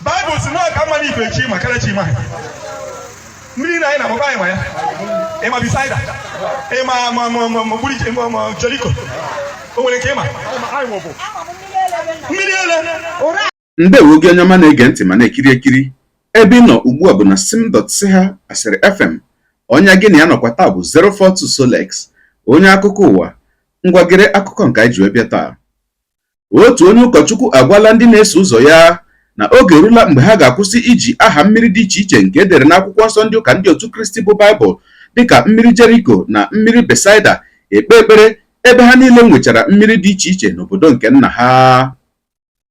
Baịbụl si na ọ ka mma na ife chi ma karịa chi ma. Mmiri na anyị na-agbakọ anyị ma ya. Ịma Bethsaida, ịma ma ma ma ma gburi ma ma Jeriko. O nwere nke ịma mmiri ele. Ndewo gị onye ọma na-ege ntị ma na-ekiri ekiri. Ebe ị nọ ugbu a bụ na sim.si ha asịrị FM. Onye gị na ya nọkwa taa bụ 042 Solex, onye akụkọ ụwa. Ngwagere akụkọ nke anyị ji wee bịa taa. Otu onye ụkọchukwu agwala ndị na-eso ụzọ ya na oge erula mgbe ha ga-akwụsị iji aha mmiri dị iche iche nke edere n'akwụkwọ nsọ ndị ụka ndị otu Kristi bụ Baịbụl, dịka mmiri Jeriko na mmiri Besaida, ekpe ekpere, ebe ha niile nwechara mmiri dị iche iche n'obodo nke nna ha.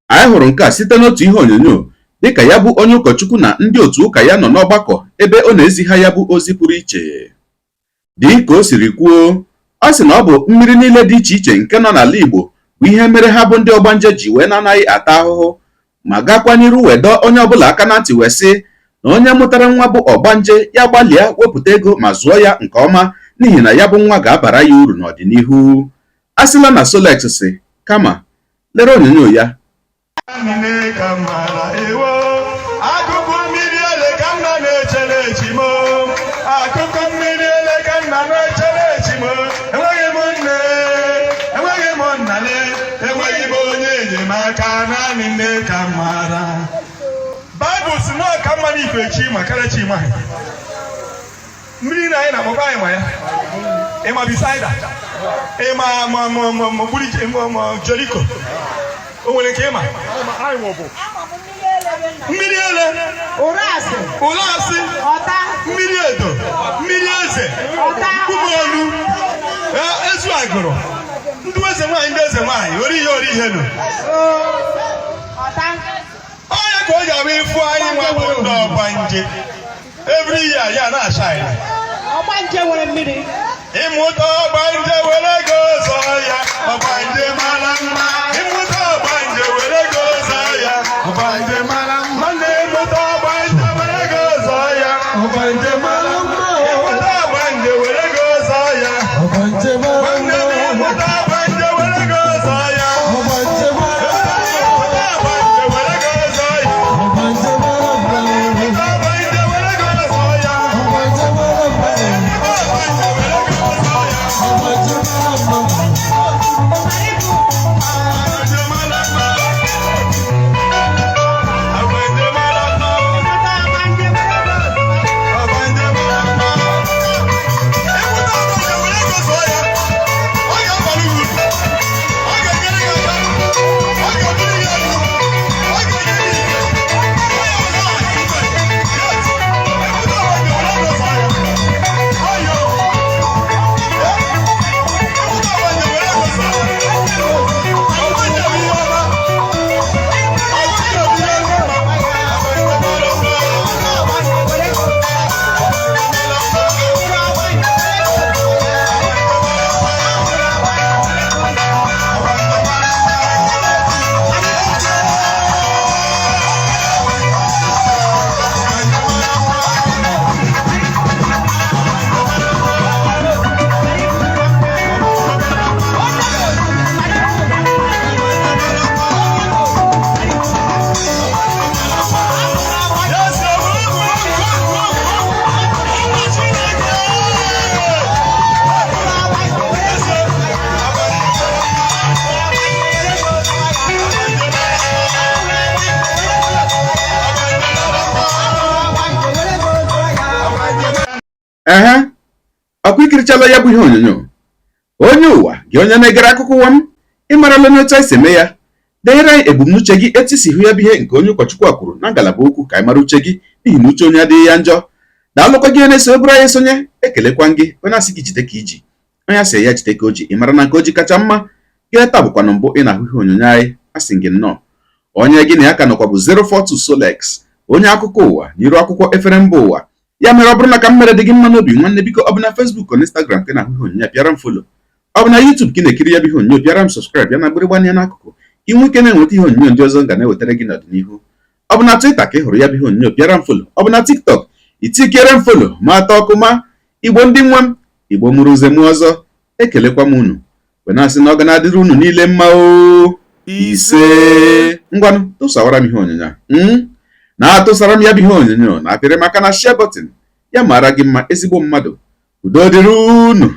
Anyị hụrụ nke a site n'otu ihe onyonyo, dịka ya bụ onye ụkọchukwu na ndị otu ụka ya nọ n'ọgbakọ ebe ọ na-ezi ha ya bụ ozi pụrụ iche. Dị ka o siri kwuo, ọ sị na ọ bụ mmiri niile dị iche iche nke nọ n'ala Igbo bụ ihe mere ha bụ ndị ọgbanje ji wee na-anaghị ata ahụhụ, ma gakwa n'iru wee dọọ onye ọbụla aka na ntị wee sị na onye mụtara nwa bụ ọgbanje, ya gbalịa wepụta ego ma zụọ ya nke ọma, n'ihi na ya bụ nwa ga-abara ya uru n'ọdịnihu. A sịla na Solex si, kama lere onyonyo ya. Nne ka mara ewo akụkụ mmiri ele ka nna na-echere echi m, akụkụ mmiri ele ka nna na-echere echi m. Enweghị m nne, enweghị m nnale, enweghị m onye enyemaka, naanị nne ka mara. Baịbụl si na ọ ka mma na ife chi ma karịa chi ma. Mmiri na anyị na-agbakọ anyị ma ya. Ịma Bethsaida, ịma ma ma ma ma gburi ma ma Jeriko. O nwere nke ịma mmiri ele. Ụrasị. Ụlasị. Ọta. Mmiri edo, mmiri eze. Ọta. Nkume olu, ezu agụrụ, ndị eze nwaanyị, ndị eze nwaanyị, ori ihe, ori ihe nụ. Ọta. Onye ka o ji abụ ịfụ anyị nwa bụ ndị ọgbanje, every year ya na-acha anyị. Ọgbanje nwere mmiri. Ịmụta ọgbanje, were ego zọọ ya. Ọgbanje mara mma. Ịmụta ọgbanje, were ego zọọ ya. Ọgbanje mara mma. Nwanne, ịmụta ọgbanje, were ego zọọ ya. Ọgbanje mara mma. Ịmụta ọgbanje, were ego zọọ ya. Ọgbanje mara Nwanne m, mma. ịmụta ọgbanje, were ego zọọ ya. Ọgbanje mara mma. Ịmụta ọgbanje, were ego zọọ ya. Ọgbanje mara mma. Ịmụta ọgbanje, were ego zọọ ya. Ọgbanje mara mma. Ịmụta ọgbanje, were ego zọọ ya. Ọgbanje mara mma. Ọgbanje mara mma. Ọgbanje mara mma. Ọgbanje mara mma. Ịmụta ọgbanje, were ego zọọ ya. Ọ ga-abara uru. Ọ ga-enyere gị aka. Ọ ga-ebuli gị elu. Ọ ga-enye gị ike. Ọ ga-abara uru. Yes. Ịmụta ọgbanje, were ego zọọ ya. Ọyọ. Ịmụta ọgbanje, were ego zọọ ya. Ọgbanje bụ ihe ọma. Ọgbanje bụ ihe ọma. Ọgbanje mara mma. Yes, sir. Chineke. Yes, sir. Ehe, ọkwa ikirichala ya bụ ihe onyonyo. Onye ụwa gị, onye na-egere akụkọ ụwa m, ịmarala n'otu anyị si eme ya. Deere anyị ebumnuche gị, etu isi hụ ya bụ ihe nke onye ụkọchukwu a kwuru na ngalaba okwu, ka anyị mara uche gị, n'ihi na uche onye adịghị ya njọ. Daalụkwa gị na-eso eburu anyị esonye. Ekelekwa gị, onye asị gị jide ka iji, onye asị ya jide ka o ji. Ị mara na nke o ji kacha mma. Gị taa bụkwanụ mbụ ị na-ahụ ihe onyonyo anyị, asị gị nnọọ. Onye gị na ya ka nọkwa bụ 042 Solex, onye akụkọ ụwa n'iru akwụkwọ efere mba ụwa. Ya mere, ọ bụrụ na ka m mere dị gị mma n'obi, nwanne, biko, ọ bụ na Facebook na Instagram ka ị na-ahụ ihe onyonyo, pịara m follow. Ọ bụ na YouTube ka ị na-ekiri ya bụ ihe onyonyo, pịara m subscribe, ya na mgbịrịgba anya n'akụkụ, ka ị nwee ike na-enweta ihe onyonyo ndị ọzọ m ga na-ewetara gị n'ọdịnihu. Ọ bụ na Twitter ka ị hụrụ ya bụ ihe onyonyo, pịara m follow. Ọ bụ na TikTok, itikere m follow ma atọ ọkụ. Ma Igbo ndị nwe m, Igbo mụrụ nze m ọzọ, ekelekwa m unu wee na-asị na ọ ga na-adịrị unu niile mma o. Ise. Ngwanụ, tụsawara m ihe onyonyo a. Na-atụsara m ya bụ ihe onyonyo na-apịrị maka na share button ya mara gị mma, ezigbo mmadụ. Udo dịrị unu.